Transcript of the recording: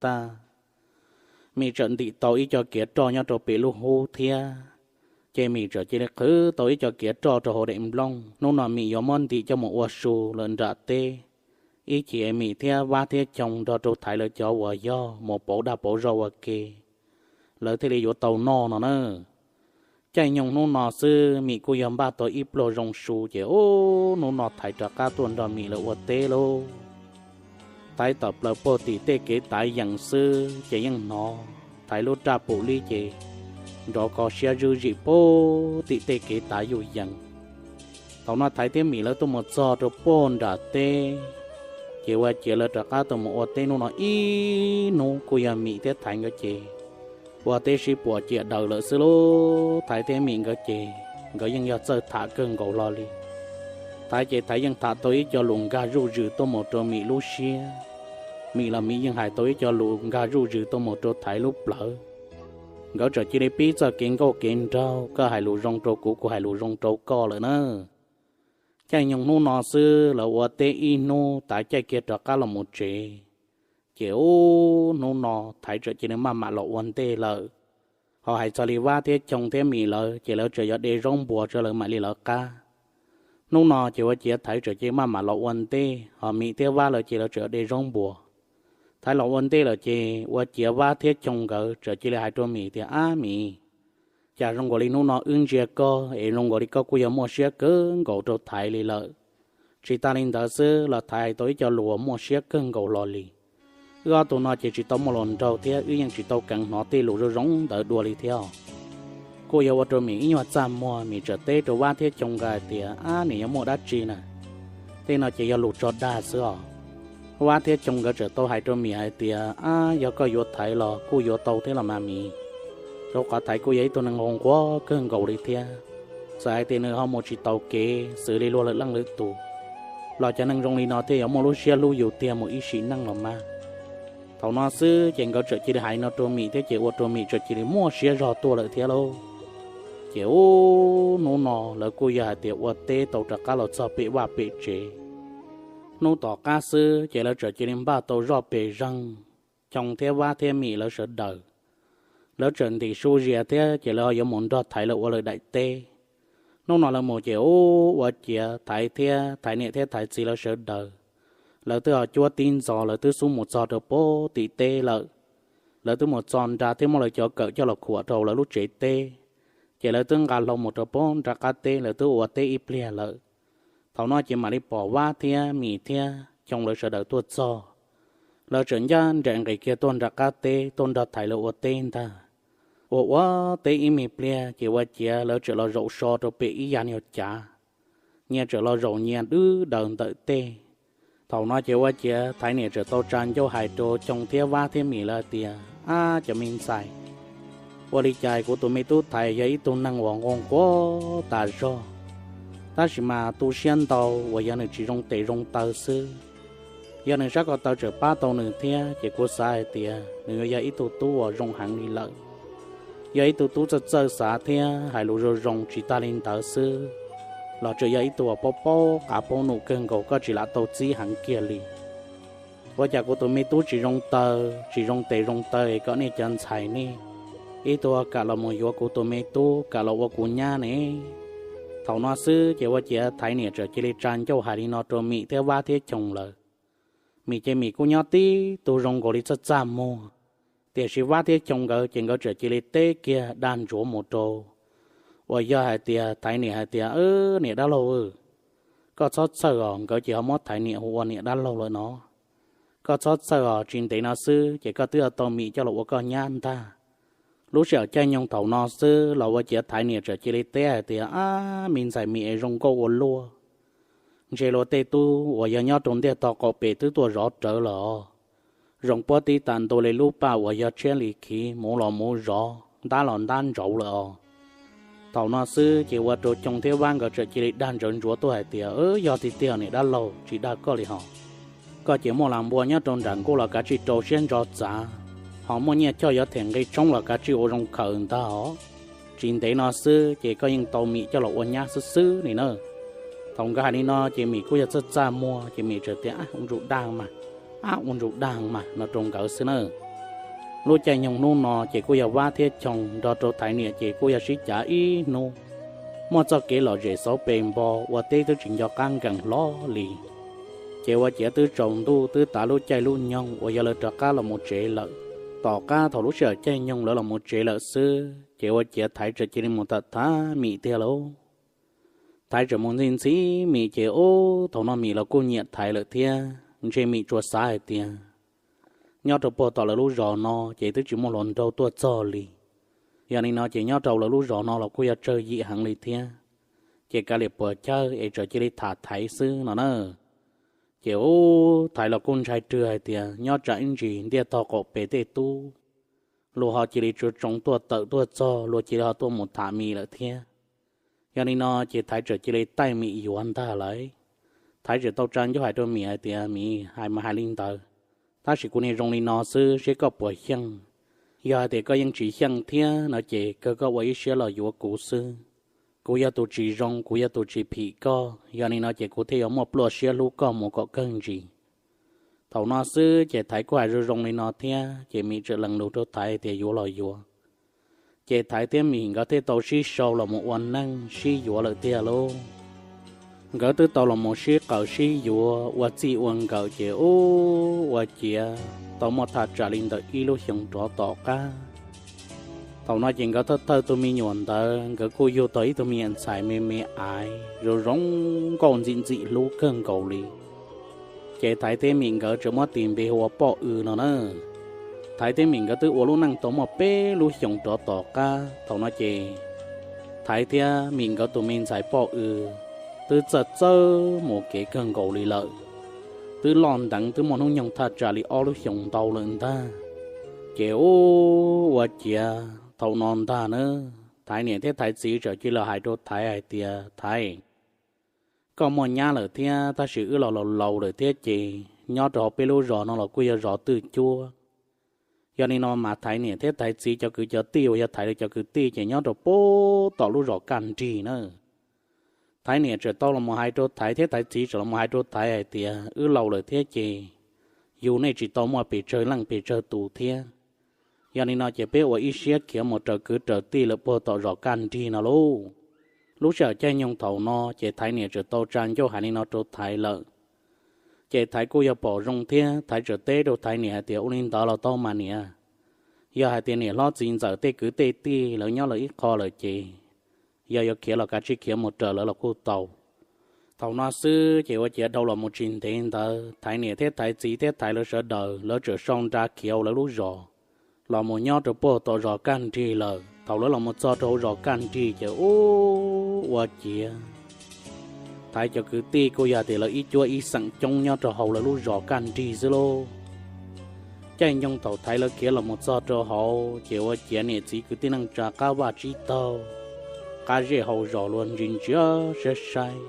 tag, Mim txawm ntim tau ib co kiav roj nyob rau pem lub hub thiab, ces Mim txawm cia li qhwv tau ib co kiav roj rau hauv daim nplooj. Hnub no Mim yuav muab ntim coj mus ua su lawm nram teb, ib chim Mim thiab Vab thiab Choo nrog rau Thaiv lawv cov uas yog mus pauv dag pauv zog ua ke, lawv thiaj li yuav tau noj no na. Caij nyoog hnub no xwb Mim kuj yog npaj tau ib pluag zoo su ces ub, hnub no Thaiv rov qab tuaj nrog Mim lawv ua teb lauj. Thaiv tawm plaws puag tim tej kev tav yees xwb ces yeej hnov Thaiv lub raj pum lib ces nrov kho siab zwb zim puag tim tej kev tav yuj yees. Thaum no Thaiv thiab Mim lawv tuaj mus txog rau puag nram teb, ces ua ciav lawv rov qab tuaj mus ua teb hnub no ib hnub kuj yog Mim thiab Thaiv nkawd ces ua teb sib puam ciam daws lawm xwb lauj. Thaiv thiab Mim nkawd ces nkawd yeej yog txawj tham kawg nkaus hlo li. Thaiv ces Thaiv yeej tham tau ib co lus nkag zuj zus tuaj mus rau Mim lub siab, Mim los Mim yeej hais tau ib co lus nkag zuj zus tuaj mus rau Thaiv lub plawv. Nkawd txawm cia li pib txoj kev nkauj kev nraug, koj hais lus zoo rau kuv, kuv hais lus zoo rau koj lawm na. Caij nyoog hnub no xwb lawv ua teb ib hnub tas caij kiag rov qab los mus tsev, ces ub, hnub no Thaiv txawm cia li maj mam los ua ntej lawm. Ho hais txog li Vab thiab Choo thiab Mim lawv ces lawv txawm yuav de zaub npuas tso lawv mam li lawv qab. Hnub no ces ua ciav Thaiv txawm cia li maj mam los ua ntej, ho Mim thiab Vab lawv ces lawv txawm yuav de zaub npuas. Thaiv los ua ntej lawm ces ua ciav Vab thiab Choo nkawd txawm cia li hais rau Mim tias, Ab Mim, cas zoo nkaus li hnub no wb ntsia koj es zoo nkaus li koj kuj yog muaj siab kawg nkaus rau Thaiv li lawm. Tsis tas li ntawd xwb los Thaiv hais tau ib co lus uas muaj siab kawg nkaus hlo li. Wb ob tug no ces tsis tau muaj hluas nraug thiab wb yeej tsis tau kheev hnov tej lus zoo zoo ntawd dua li thiab. Kuj yog ua rau Mim ib nyuag txaj muag, Mim txawm teb rau Vab thiab Choo nkawd hais tias, Ab, nim yuav muaj dab tsi na? Tej no ces yog lus tso dag xwb os. Vab thiab Choo nkawd txawm tau hais rau Mim hais tias, Ab, yog koj yuav Thaiv los kuj yuav tau thiab los mas Mim, rau qhov Thaiv kuj yog ib tug neeg nquag nquag kawg nkaus li thiab. Txawm hais tias nws ho mus tsis taus kev xws li luag lwm leej lwm tus los cov neeg zoo li no thiaj yuav muaj lub siab hlub yus tiag mus ib sim neej los mas. Thaum no xwb ces nkawd txawm cia li hais no rau Mim thiab ces ua rau Mim txawm cia li muaj siab zog tuaj lawm thiab lauj. Ces ub, hnub no lawv kuj yog hais tias ua teb tau rov qab los txog pem vaj pem tsev. Hnub tom qab xwb ces lawv txawm cia li npaj tau zoj pes zeeg, Choo thiab Vab thiab Mim lawv sawv daws, lawv txawm ntim su zias thiab ces lawv ho yuav mus nrog Thaiv lawv ua lawv daim teb. Hnub no lawv mus ces ub, ua ciav Thaiv thiab Thaiv niam thiab Thaiv txiv lawv sawv daws, lawv twb ho cuab tib ntxov, lawv twb xub mus txog rau puag tim teb lawm. Lawv twb mus txog nrad thiab muab lawv cov kawm coj los khuam rau lawv lub tsev teb, ces lawv twb nqa hlau mus rau puag nram qab teb, lawv twb ua teb ib pliag lawm. Thaum no ces mam li pom Vab thiab Mim thiab Choo lawv sawv daws tuaj txog. Lawv txawm ncaj nraim nqis kiag tuaj nram qab teb tuaj nrog Thaiv lawv ua teb ntag. Ua ua teb ib me pliag ces ua ciav lawv txawm los zaum so rau pem ib yam nyuag cav, nyias txawm los zaum nyias dwb daws ntawm tej. Thaum no ces ua ciav Thaiv niam txawm tau tsa ncauj hais rau Choo thiab Vab thiab Mim lawv tias, Ab, cov me ntxhais, ua li cas kuv tus me tub Thaiv yog ib tug neeg uas nquag nquag tas zog, tab sis mas tu siab ntau uas yog nws tsis zoo tes zoo taw xwb. Yog nws sab ko taw txawm pab tau nws thiab ces kuv xav hais tias nws yuav yog ib tug tub uas zoo heev li lawm. Yog ib tug tub txawj txawj xav thiab hais lus zoo zoo, tsis tas li ntawd xwb los tseem yog ib tug uas paub paub qav paub num kawg nkaus, koj tsis lam tau txib heev kiag li. Ua cas kuv tus me tub tsis zoo taw, tsis zoo tes zoo taw es kom nej cov ntxhais nej ib tug kam los mus yuav kuv tus me tub, kam los ua kuv nyab ne? Thaum no xwb ces ua ciav Thaiv niam txawm cia li tsa ncauj hais li no rau Mim thiab Vab thiab Choo lawv. Mim ces Mim kuj nyob tib tug zoo nkaus li txaj txaj muag, tiam sis Vab thiab Choo nkawd ces nkawd txawm cia li teb kiag dag ntsuav mus rau uas yog hais tias Thaiv niam hais tias, Niam dab laug, koj txhob txhawj os. Nkawd ces ho muab Thaiv niam hu ua niam dab laug lawm no. Koj txhob txhawj os, tsis ntev no xwb ces koj twb yuav tau Mim coj los ua koj nyab ntag. Lub sij hawm caij nyoog thaum no xwb los ua ciav Thaiv niam txawm cia li teb hais tias, Ab, me ntxhais Mim es zoo nkauj ua luaj. Ntshe luag tej tub uas yog nyob rau ntiaj tog qaum pem twb tuaj zov rawv lawm os. Zoo puab tib tam ntu li lub paj uas yog tshiab li khiv, muv los muv zov, ntab los ntab ntsauv lawm os. Thaum no xwb ces ua rau Choo thiab Vab nkawd txawm cia li dag ntsawv ntsuav tuaj hais tias, Yog tiag tiag niam dab laug, tsis dag koj li hos. Koj ces muaj las npua nyob rau nram nkuj los kav tsij rau siab ntso txav, ho muaj nyiaj choj yuav them nqi tshoob los kav tsij ua zoo khaws ntag os. Tsis ntev no xwb ces koj yeej tau Mim coj los ua nyab xwb xwb li na. Thaum nkawd hais li no ces Mim kuj yog txaj txaj muag ces Mim txawm tias, Ab, ua ntsuj dag mas, ab, ua ntsuj dag mas, no rau nkawd xwb na. Lub caij nyoog hnub no ces kuj yog Vab thiab Choo nrog rau Thaiv niam ces kuj yog sib cav ib hnub, muaj txoj kev lom zem xauv pes npo ua teb twb tsis nco qab nkees hlo li. Ces ua ciav twb tsaus ntuj twb tav lub caij lub nyoog uas yog lawv rov qab los mus tsev lawm. Tom qab thaum lub sij hawm caij nyoog lawv los mus tsev lawm xwb ces ua ciav Thaiv txawm cia li mus tham tham Mim tiag lauj. Thaiv txawm mus ntxhi ntxhi Mim ces ub thaum no Mim los kuj nyiam Thaiv lawm thiab, ntshe Mim tsuas xav hais tias nyob rau puag tom lawv lub zos no ces twb tsis muaj hluas nraug tuaj txog li. Yog li no ces nyob rau lawv lub zos no los kuj yog tsawg yim heev li thiab, ces kav liam puas chawj es txawm cia li tham Thaiv xwb no na. Ces ub Thaiv los kuj ntshai rwg hais tias nyob tsam ib ntsis ntiaj tog qaum pem tej tub luag ho cia li tsuas tsoo tuaj tawm tuaj txog, luag cia li ho tuaj mus tham Mim lawm thiab. Yog li no ces Thaiv txawm cia li taij Mim yuav ntag lauj. Thaiv txawm tau tsa ncauj hais rau Mim hais tias, Mim, hais mas hais li ntawd, tab sis kuv niaj zoo li no xwb seb koj puas xyeej. Yog hais tias koj yeej tsis xyeej thiab no ces kawg koj ua ib siab los yuav kuv xwb. Kuv yog tus tsis zoo, kuv yog tus tsis phim koj, yog li no ces kuv thiaj yuav muaj pluaj siab hlub koj mus kom kawg ntsis. Thaum no xwb ces Thaiv kuj hais zoo zoo li no thiab ces Mim txawm lees lus rau Thaiv tias yuav los yuav. Ces Thaiv thiab Mim nkawd thiaj tau sib sau los mus ua neej sib yuav lawm tiag lauj. Nkawd twb tau los mus sib qawm sib yuav ua txij ua nkawm ces ub ua ciav tau muaj thaj tsam li ntawm ib lub xyoos rov tom qab. Thaum no ces nkawd thawj thawj tus me nyuam ntawd nkawd kuj yug tau ib tug me nyuam ntxhais me me aiv zoo zoo nkauj ntxim ntxim hlub kawg nkaus li. Ces Thaiv thiab Mim nkawd txawm muab tis npe hu ua Poj W no na. Thaiv thiab Mim nkawd twb ua lub neej tau muaj peb lub xyoos rov tom qab, thaum no ces Thaiv thiab Mim nkawd tus me ntxhais Poj W twb txawj txawj mus kev kawg nkaus li lawm. Twb loj nteev twb muaj hnub nyoog thaj tsam li ob lub xyoos ntau lawm ntag. Ces ub ua ciav thaum no ntag na, Thaiv niam thiab Thaiv txiv txawm cia li los hais rau Thaiv hais tias, Thaiv, koj muaj nyab lawm thiab tab sis wb los laus laus lawm thiab ces nyob rau hauv peb lub zos no los kuj yog zos twj cuab. Yog li no mas Thaiv niam thiab Thaiv txiv cov kwv cov tij uas yog Thaiv lawv cov kwv tij ces nyob rau puag tom lub zos Kaj Nrig na. Thaiv niam txawm tau los mus hais rau Thaiv thiab Thaiv txiv txawm los mus hais rau Thaiv hais tias, Wb laus lawm thiab ces yug nej tsis tau muaj pes tsawg leej pes tsawg tus thiab. Yog li no ces peb ua ib siab khiav mus raws kwv raws tij lawm puag tom zos Kaj Nrig no lauj. Lub sij hawm caij nyoog thaum no ces Thaiv niam txawm tau tsa ncauj hais li no rau Thaiv lawm. Ces Thaiv kuj yog pom zoo thiab Thaiv txawm teb rau Thaiv niam hais tias, Ua li ntawd los tau mas niam. Yog hais tias niam hlob txiv ntxawm tej kwv tej tij lawv nyob lawv ib qho lawm ces yog yuav khiav los kav tsij khiav mus raws lawv los kuj tau. Thaum no xwb ces ua ciav dhau los mus tsis ntev ntawd Thaiv niam thiab Thaiv txiv thiab Thaiv lawv sawv daws lawv txawm sau nra khiav lawv lub zos los mus nyob rau puag tom zos Kaj Nrig lawm. Thaum lawv los mus txog rau hauv zos Kaj Nrig ces ub ua ciav Thaiv cov kwv tij kuj yog tias lawv ib cuab ib xeem coob nyob rau hauv lawv lub zos Kaj Nrig xwb lauj. Caij nyoog thaum Thaiv lawv khiav los mus txog rau hauv ces ua ciav niam txiv kwv tij neej tsa qab vaj tsib taug, qab zej hauv zos luag ntsia ntsia saib saib,